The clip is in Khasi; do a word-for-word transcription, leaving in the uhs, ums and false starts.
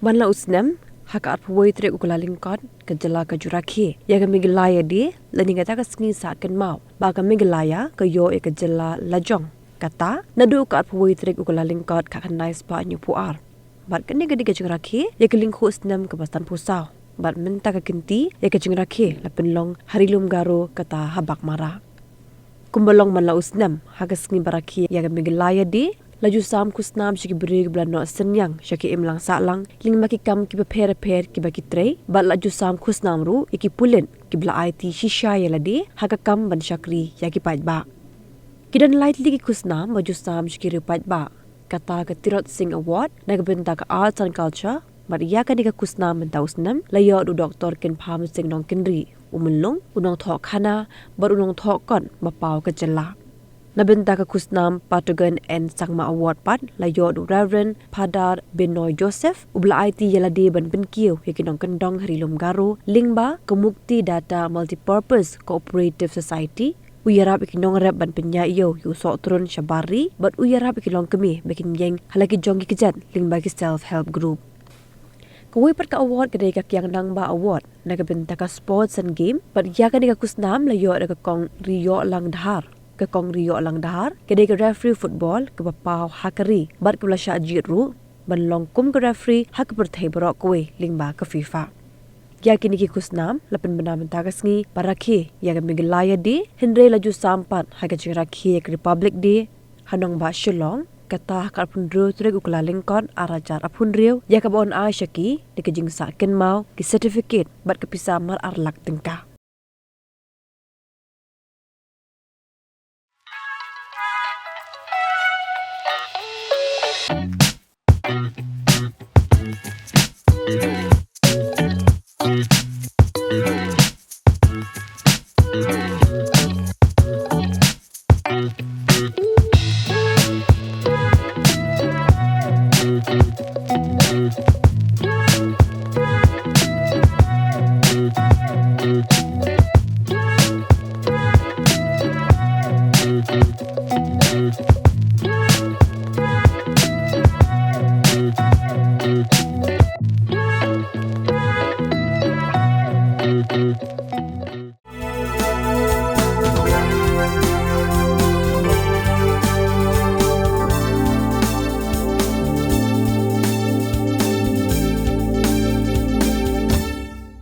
Man la u snem, ha ka arphew tarik u Kyllalyngkot, ka jylla ka ju rakhe ïa ka Meghalaya Day lane kata ka sngi sah kynmaw ba ka Meghalaya ka ïoh ïa ka jylla lajong. Kata naduh ka arphew tarik u Kyllalyngkot, ka khyndai spah hynñiewphew ar. Bad kane ka dei ka jingrakhe ïa ka lyngkhuh snem kaba sanphew saw. Bad mynta ka kynti ïa ka jingrakhe la pynlong ha Ri Lum Garo, kata ha Baghmara. Kumba long man la u snem, ha ka sngi ba rakhe ïa ka Meghalaya Day, la ju sam khusnam sha ki briew kiba la noh synñiang sha ki imlang sahlang lyngba ki kam kiba pher pher kiba ki trei, bad la ju sam khusnam ruh ïa ki pulit kiba la aiti shisha ïa lade ha ka kam ban shakri ïa ki paidbah. Ki don lai tylli ki khusnam ba ju sam sha ki riew paidbah. Kata ka Tirot Sing Award na ka bynta ka Arts and Culture, bad ïa kane ka khusnam mynta u snem la ïoh da u Doktor Kynpham Sing Nongkynrih, u Myllung, u nongthoh khana bad u nongthoh kot ba paw ka jylla. Na bynta ka khusnam Patogen N Sangma Award pat la ïoh da u Reverend Phadar Binoy Joseph, uba la aiti ïa lade ban pynkiew ïa ki nongkyndong ha Ri Lum Garo lyngba ka Mukti Datta Multipurpose Cooperative Society, u ïarap ïa ki nongrep ban pynïaid ïew ïa u sohtrun shabar ri, bad u ïarap ïa ki longkmie ba kin ïeng ha la ki jong ki kjat lyngba ki self help group. Kawei pat ka award ka dei ka Kiang Nangbah Award na ka bynta ka Sports and Game, bad ïa kane ka khusnam la ïoh da ka Kong Riïohlang Dhar. Ka Kong Riïohlang Dhar ka dei ka referee football kaba paw ha ka ri bad kaba la shah jied ruh ban long kum ka referee ha ka pyrthei baroh kawei lyngba ka FIFA. Ïa kine ki khusnam la pynbna mynta ka sngi ba rakhe ïa ka Meghalaya Day, hynrei la ju sam pat ha ka jingrakhe ïa ka Republic Day ha nongbah Shillong, kata ha ka arphew hynriew tarik u Kyllalyngkot, ar hajar arphew hynriew, ïa kaba yn ai sha ki da ka jingsah kynmaw, ki certificate bad ka pisa mar ar lak tyngka.